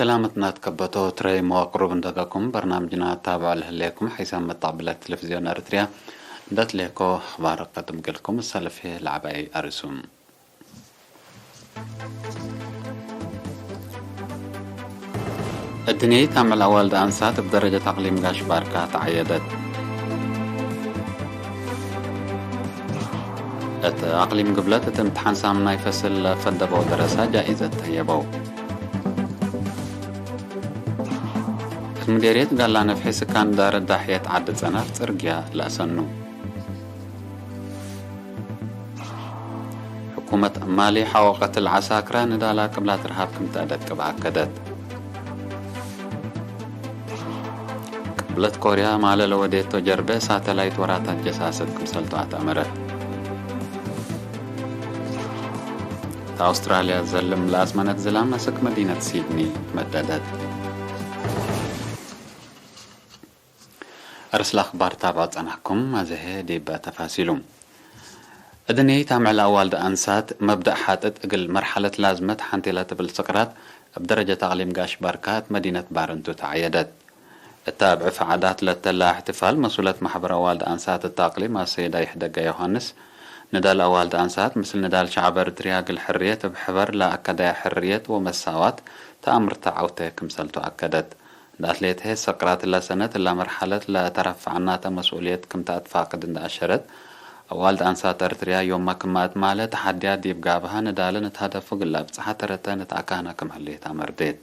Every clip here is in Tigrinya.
ሰላመት ናት ከበቶ ትረይ መዋቅሩ ብንደጋኩም በርናምጅና ታብዕ ልህሌኩም ሓይሳብ መጣዕ ብለት ቴሌቪዝዮን ኤርትርያ። እንዳትሌኮ ኣኽባር ቀድም ገልኩም ሰለፌ ላዕባይ ኣርሱም። እድንየይ ታምዕል ኣዋልድ ኣንሳት ብደረጃ ኣቕሊም ጋሽ ባርካ ተዓየደት። እቲ ኣቕሊም ግብለት እቲ እምትሓን ሳምናይ ፈስል ለፈደበው ደረሳ ጃኢዘት ተየበው። እቲ ምዴርየት ጋላ ነፍሒ ስካን ዳረ ዳሕየት ዓዲ ጸናፍ ጽርግያ ለእሰኑ። ሕኩመት ማሊ ሓወቐት ልዓሳክራ ንዳላ ቅብላት ረሃብ ክምተደቅብ ኣከደት። ቅብለት ኮርያ ማለ ለወዴቶ ጀርበ ሳተላይት ወራታት ጀሳሰት ክምሰልቶ ኣተእመረት። እታ ኣውስትራልያ ዘልም ለኣስመነት ዝላም ነስክ መዲነት ሲድኒ መደደት። ርእስ ለኣኽባር ታብዕ ጸናሕኩም ኣዘሄ ዲበ ተፋሲሉ። እድንየይ ታምዕል ኣዋልድ ኣንሳት መብዳእ ሓጥጥ እግል መርሓለት ላዝመት ሓንቴላ ትብል ስቕራት እብ ደረጀት ኣቕሊም ጋሽ ባርካ እት መዲነት ባረንቱ ተዓየደት። እታ እብ ዕፊ ዓዳት ለተላ እሕትፋል መሱለት ማሕበር ኣዋልድ ኣንሳት እት ኣቕሊም ኣሰይዳ ይሕደጋ ዮሃንስ ንዳል ኣዋልድ ኣንሳት ምስል ንዳል ሸዓብ እርትርያ እግል ሕርየት እብ ሕበር ለኣከዳያ ሕርየት ወመሳዋት ተኣምርታ ዓውተ ክምሰልቱ ኣከደት። እንዳ ኣትሌት ሄ ሰቅራት እላ ሰነት እላ መርሓለት ለተረፈዐናተ መስኡልየት ክም ተኣትፋቅድ እንዳ ኣሸረት፣ ኣዋልድ ኣንሳት እርትርያ ዮማ ክማእት ማለ ተሓድያ ዲብ ጋብሃ ንዳለ ንትሃደፉ ግላ ብጽሓ ተረተ ንትኣካህና ክም ህሌት ኣመርዴት።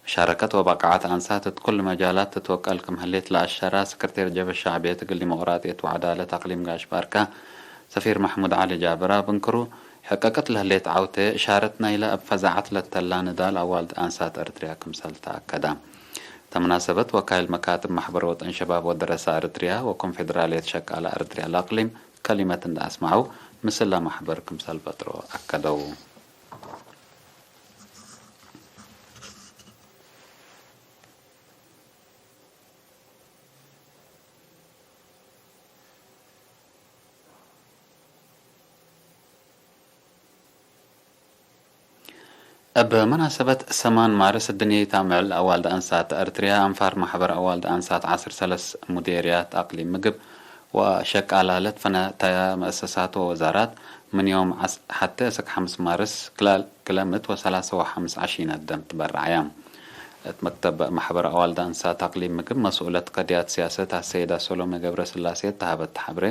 መሻረከት ወባቃዓት ኣንሳት እት ኩሉ መጃላት ትትወቀል ክም ህሌት ለኣሸራ ስክርቴር ጀበ ሻዕብየት እግል ዲሞቅራጥየት ወዓዳለት ኣቅሊም ጋሽ ባርካ ሰፊር ማሕሙድ ዓሊ ጃብር ኣብ እንክሩ፣ ሕቀቅት ለህሌት ዓውተ፣ እሻረት ናይለ እብ ፈዛዓት ለተላ ንዳል ኣዋልድ ኣንሳት እርትርያ ክምሰል ተኣከዳ። እተ መናሰበት ወካይል መካትብ ማሕበር ወጠን ሸባብ ወደረሳ እርትርያ ወኮንፌደራልየት ሸቃላ እርትርያ ለእቅሊም ከሊመት እንዳ ኣስማዑ፣ ምስላ ማሕበር ክምሰል በጥሮ ኣከደው። እብ መናሰበት ሰማን ማርስ እድንየይታ ምዕል ኣዋልድ ኣንሳት እርትርያ ኣንፋር ማሕበር ኣዋልድ ኣንሳት ዓስር ሰለስ ሙዴርያት ኣቅሊም ምግብ ወሸቃላ ለትፈነተያ መእሰሳት ወወዛራት ምን ዮም ዓስ-፣ ሐቴ እስክ ሓምስ ማርስ ክላል ክለ ምእት ወሰላሰ ወሓምስ ዓሺ ነደም ትበርዓያ። እት መክተብ ማሕበር ኣዋልድ ኣንሳት ኣቅሊም ምግብ መስኡለት ቀድያት ሲያሰት ኣሰይዳ ሰሎሜ ገብረስላሴ እተሃበት ተሓብሬ፣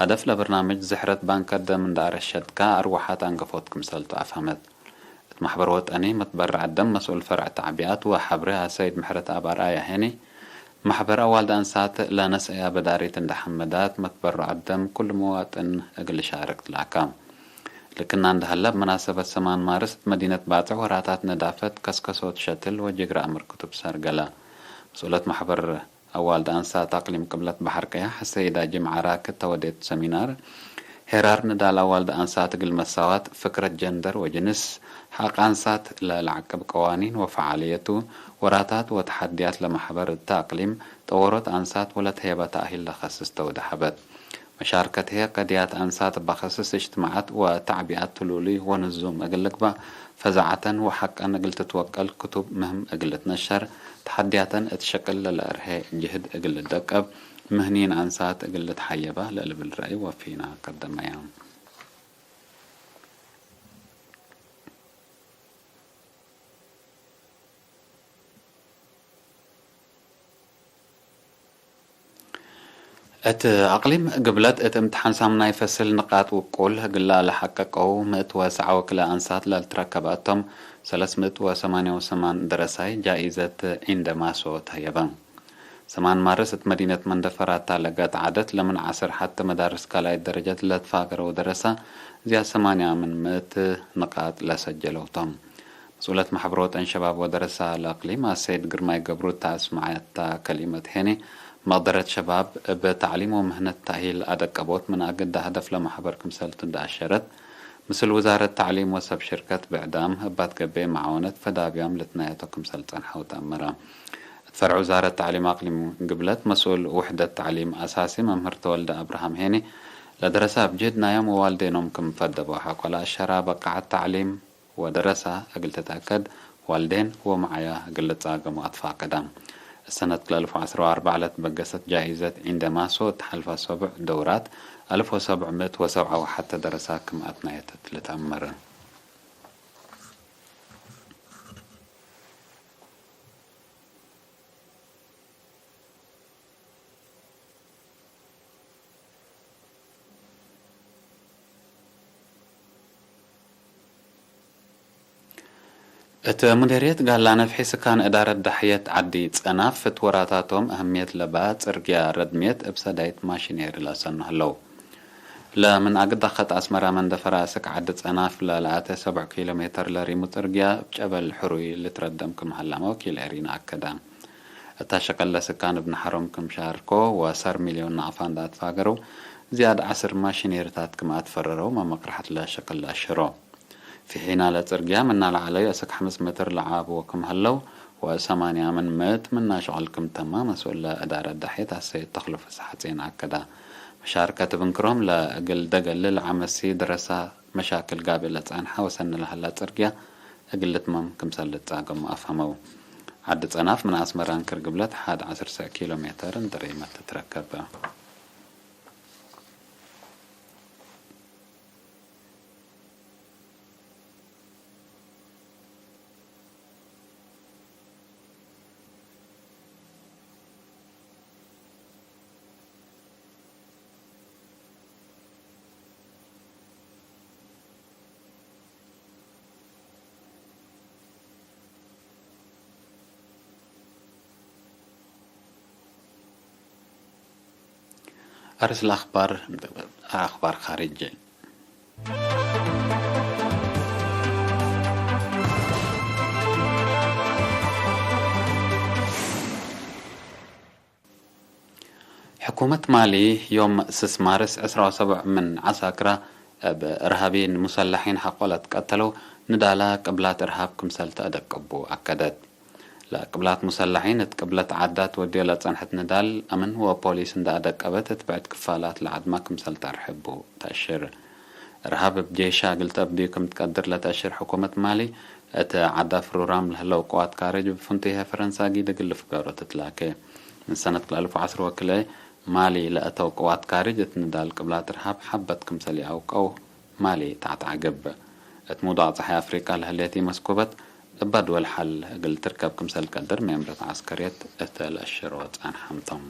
ሀደፍ ለበርናምጅ ዝሕረት ባንከ ደም እንዳ ኣረሸድካ ኣርዋሓት ኣንገፎት ክምሰልቱ ኣፍሀመት። እት ማሕበር ወጠኒ መትበርዕ ደም መስኡል ፈርዕ ተዕቢኣት ወሓብሬ ኣሰይድ ምሕረተኣብ ኣርኣያ ሄኒ፣ ማሕበር ኣዋልድ ኣንሳት ለነስአያ በዳሪት እንዳ ሐመዳት መትበርዕ ደም ኩሉ መዋጥን እግል ሻርክ ትላካ። ልክና እንደሀለ፣ ኣብ መናሰበት ሰማን ማርስ እት መዲነት ባጽዕ ወራታት ነዳፈት ከስከሶት ሸትል ወጅግራ እምር ክቱብ ሰርገላ። መስኡለት ማሕበር ኣዋልድ ኣንሳት ኣቅሊም ቅብለት ባሕር ቀያሕ ሰይዳ ጅምዓ ራክድ ተወዴት ሰሚናር፣ ሄራር ንዳል ኣዋልድ ኣንሳት እግል መሳዋት ፍክረት ጀንደር ወጅንስ፣ ሐቅ ኣንሳት ለለዓቅብ ቀዋኒን ወፈዓልየቱ፣ ወራታት ወተሓድያት ለማሕበር እተ ኣቅሊም፣ ጠወሮት ኣንሳት ወለተሄበ ተእሂል ለኸስስ ተውደሐበት። መሻርከት ህዬ ቀድያት ኣንሳት እባ ከስስ እጅትማዓት ወተዕቢኣት ትሉሉይ ወንዙም እግል ልግባእ፣ ፈዛዓተን ወሐቀን እግል ትትወቀል ክቱብ ምህም እግል ልትነሸር፣ ተሐድያተን እት ሸቅል ለለአርሄ ጅህድ እግል ልደቀብ፣ ምህኒን ኣንሳት እግል ልትሓየባ ለልብል ረአይ ወፊና ቀደመያ። እት ኣቅሊም ግብለት እት እምትሓን ሳምናይ ፈስል ንቃጥ ውቁል ግላ ለሓቀቀው ምእት ወሰዓ ወክልኤ ኣንሳት ለልትረከበ እቶም ሰለስ ምእት ወሰማንያ ወሰማን ደረሳይ ጃኢዘት ዒንደ ማሶ ተህየበ። ሰማን ማርስ እት መዲነት መንደፈራታ ለገጥ ዓደት ለምን ዓስር ሐተ መዳርስ ካልኣይ ደረጀት ለትፋገረው ደረሳ እዚያ ሰማንያ ምን ምእት ንቃጥ ለሰጀለውቶም። መስኡለት ማሕበር ወጠን ሸባብ ወደረሳ ለእቅሊም ኣሰይድ ግርማይ ገብሩ እታ ኣስመዐታ ከሊመት ሄኒ፣ መቅደረት ሸባብ እብ ተዕሊም ወምህነት ተእሂል ኣደቀቦት ምን ኣግዳ ህደፍ ለማሕበር ክምሰልቱ እንዳ ኣሸረት፣ ምስል ውዛረት ተዕሊም ወሰብ ሽርከት ብዕዳም እባት ገቤ መዓወነት ፈዳብያም ልትናየቶ ክምሰል ጸንሐው ተአመረ። እት ፈርዕ ውዛረት ተዕሊም ኣቅሊም ግብለት መስኡል ውሕደት ተዕሊም ኣሳሲ መምህር ተወልደ ኣብርሃም ሄኒ፣ ለደረሳ እብ ጅህድ ናዮም ወዋልዴኖም ክም ፈደቦ ሐቆ ለኣሸራ በቃዓት ተዕሊም ወደረሳ እግል ትትአከድ ዋልዴን ወመዓያ ግልጻ ገሞ ኣትፋቀዳ። ሰነት ክልተ ኣልፍ ዓሰርተ ኣርባዕተ ዕለት በገሰት ጃኢዘት ዒንደ ማሶ እተሓልፋ ሰቡዕ ደውራት ኣልፎ ሰቡዕ ምእት ወሰብዓ ወሓተ ደረሳ ክምኣት ናየተት ልተኣመረ። እቲ ሙዴርየት ጋላ ነፍሒ ስካን እዳረት ዳሕየት ዓዲ ጸናፍ ፍትወራታቶም ኣህምየት ለባ ጽርግያ ረድሜት እብ ሰዳይት ማሽኔሪ ለሰኑ ህለው። ለምን ኣግዳ ኸጥ ኣስመራ መንደፈራ ስክ ዓዲ ጸናፍ ለለኣተ ሰብዕ ኪሎ ሜተር ለሪሙ ጽርግያ እብ ጨበል ሕሩይ ልትረደም ክም ሃላማ ወኪል ኤሪና ኣከዳ። እታ ሸቀል ለስካን እብ ናሕሮም ክም ሻርኮ ወሰር ሚልዮን ናቕፋ እንዳትፋገረው ዝያድ ዓስር ማሽኔሪታት ክም ኣትፈረረው መመቕርሓት ለሸቀል ለኣሽሮ። ፊሒና ለጽርግያ ምናልዓለዩ እስክ ሓምስ ሜትር ለዓብዎ ክም ሀለው፣ ወሰማንያ ምን ምእት ምና ሸቕል ክም ተማ መስኡል ለእዳረ ዳሕየት ኣሰይድ ተኽሉ ፍስሓጼን ኣከዳ። መሻርከት ብንክሮም ለእግል ደገል ለዓመሲ ድረሳ መሻክል ጋብእ ለጻንሓ ወሰኒ ለሀላ ጽርግያ እግል ልትመም ክምሰል ልጻገሙ ኣፍሀመው። ዓዲ ጸናፍ ምን ኣስመራ እንክር ግብለት ሓድ ዓሰርተ ኪሎ ሜተር እንድርይመት ትትረከብ። أرس الأخبار، أخبار خارجية. ሕኩመት ማሊ ዮም ስስ ማርስ ዕስራ ወሰቡዕ ምን ዓሳክራ እብ እርሃቢን ሙሰላሒን ሐቆለት ቀተለው ንዳላ ቅብላት እርሃብ ክምሰል ተአደቅቡ አከደት። ለቅብላት ሙሰላሒን እት ቅብለት ዓዳት ወድዮ ለጸንሐት ንዳል አምን ወፖሊስ እንዳ አደቀበት እት ብዕድ ክፋላት ለዓድማ ክምሰል ተርሕቡ ተአሽር። እርሃብ እብ ጄሻ እግል ተብድዩ ክም ትቀድር ለተአሽር ሕኩመት ማሊ፣ እት ዓዳ ፍሩራም ለህለው ቅዋት ካርጅ እብ ፍንቱይሀ ፈረንሳ ጊድ እግል ልፍገሮ ትትላኬ። ምን ሰነት ክልተ አልፍ ወዐስር ወክልኤ ማሊ ለአተው ቅዋት ካርጅ እት ንዳል ቅብላት እርሃብ ሐበት ክምሰል ይአውቀው ማሊ ተዐትዓግብ። እት ምውዳቅ ጸሓይ አፍሪቃ ለህሌት ኢመስኩበት እባ ድወል ሐል እግል ትርከብ ክምሰል ቀድር ሜምረት ዐስከርየት እት ለአሽሮ ጸንሐም ቶም።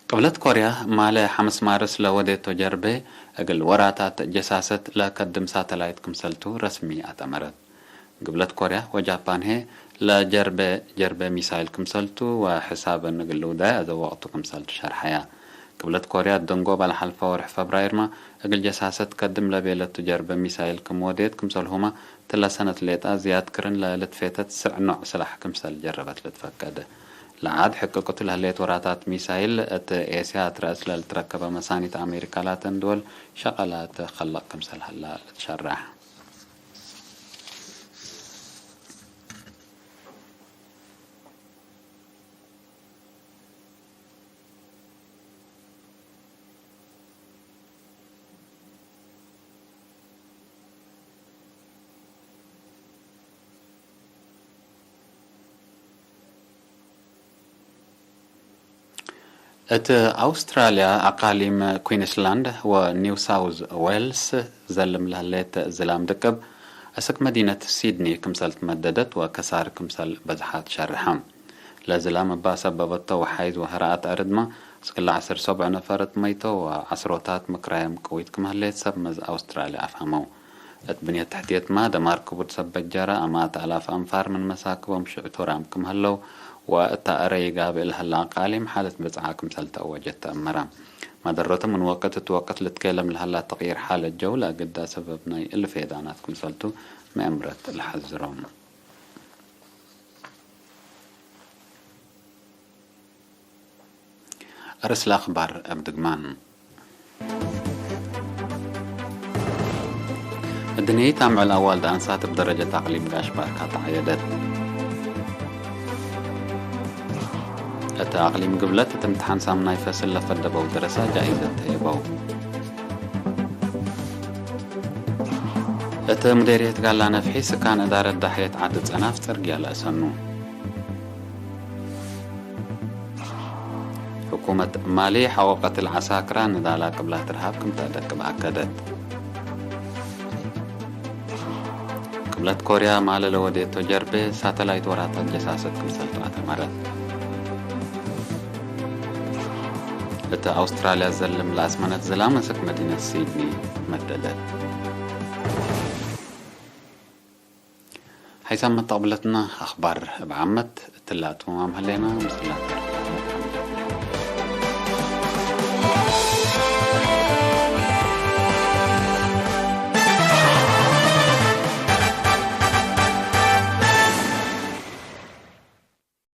ቅብለት ኮርያ ማለ ሐምስ ማርስ ለወዴቶ ጀርቤ እግል ወራታት ጀሳሰት ለከድም ሳተላይት ክምሰልቱ ረስሚ አተመረት። ግብለት ኮርያ ወጃፓን ሄ ለጀርቤ ጀርቤ ሚሳይል ክምሰልቱ ወሕሳብን እግል ልውዳይ አዘ ወቅቱ ክምሰልቱ ሸርሐያ። ቅብለት ኮርያ ደንጎባ ለሐልፈ ወርሕ ፈብራይርማ እግል ጀሳሰት ከድም ለቤለቱ ጀርቤ ሚሳይል ክም ወዴት ክምሰልሁማ ትለ ሰነት ሌጣ ዝያድ ክርን ለልትፌተት ስዕ ኖዕ ስላሕ ክምሰል ጀረበት ልትፈቀድ። ለዓድ ሕቅቅቱ ለህሌት ወራታት ሚሳይል እት ኤስያ እት ረአስ ለልትረከበ መሳኒት አሜሪካ ላተን ድወል ሸቀላት ከለቅ ክምሰል ሀላ ልትሸራሕ። እት ኣውስትራልያ ኣቃሊም ኩዊንስላንድ ወኒው ሳውዝ ዌልስ ዘልም ለህሌት ዝላም ድቅብ፣ እስክ መዲነት ሲድኒ ክምሰል ትመደደት ወከሳር ክምሰል በዝሓ ትሸርሐ። ለዝላም እባ ሰበበቶ ወሓይዝ ወህረኣት አርድማ፣ እስክላ ዐስር ሰብዑ ነፈርት መይቶ ወዐስሮታት ምክራዮም ቅዊት ክም ህሌት ሰብ መዝ ኣውስትራልያ ኣፍሀመው። እት ብንየት ትሕትየትማ ደማር ክቡድ ሰብ በጀረ፣ ኣማእት ኣላፍ ኣንፋር ምን መሳክቦም ሽዕቱ ራም ክም ህለው፣ ወእታ እረ ይጋብእ ለሀላ ኣቃሊም ሓለት ብጽዓ ክምሰል ተአወጀት ተአመረ። መደረቱ ምን ወቅት እት ወቅት ልትኬለም ለሀላ ተቅይር ሓለት ጀው ለአግዳ ሰበብ ናይ እሊ ፌዳናት ክምሰልቱ መእምረት ለሐዝሮም። ርእስ ለአኽባር እብ ድግማን። እድንየት አምዕል አዋልድ አንሳት እብ ደረጀት አቅሊም ጋሽ ባርካ ተዓየደት። እቲ ኣቕሊም ግብለት እቲ ምትሓን ሳምናይ ፈስል ለፈደበው ደረሳ ጃኢዘት ተሂበው። እቲ ሙዴርየት ጋላ ነፍሒ ስካን እዳረት ዳሕየት ዓዲ ጸናፍ ጽርግያ ለእሰኑ። ሕኩመት ማሊ ሓቆ ቀትል ዓሳክራ ንዳላ ቅብላት ርሃብ ክምተደቅብ ኣከደት። ቅብለት ኮርያ ማለ ለወዴቶ ጀርቤ ሳተላይት ወራታት ጀሳሰት ክምሰልቱ ኣተመረት። እቲ ኣውስትራልያ ዘልም ለኣስመነት ዝላ መስክ መዲነት ሲድኒ መደደት። ሓይሳብ መተቕብለትና ኣኽባር እብ ዓመት እትላቱ ኣምሃሌና ምስላታ።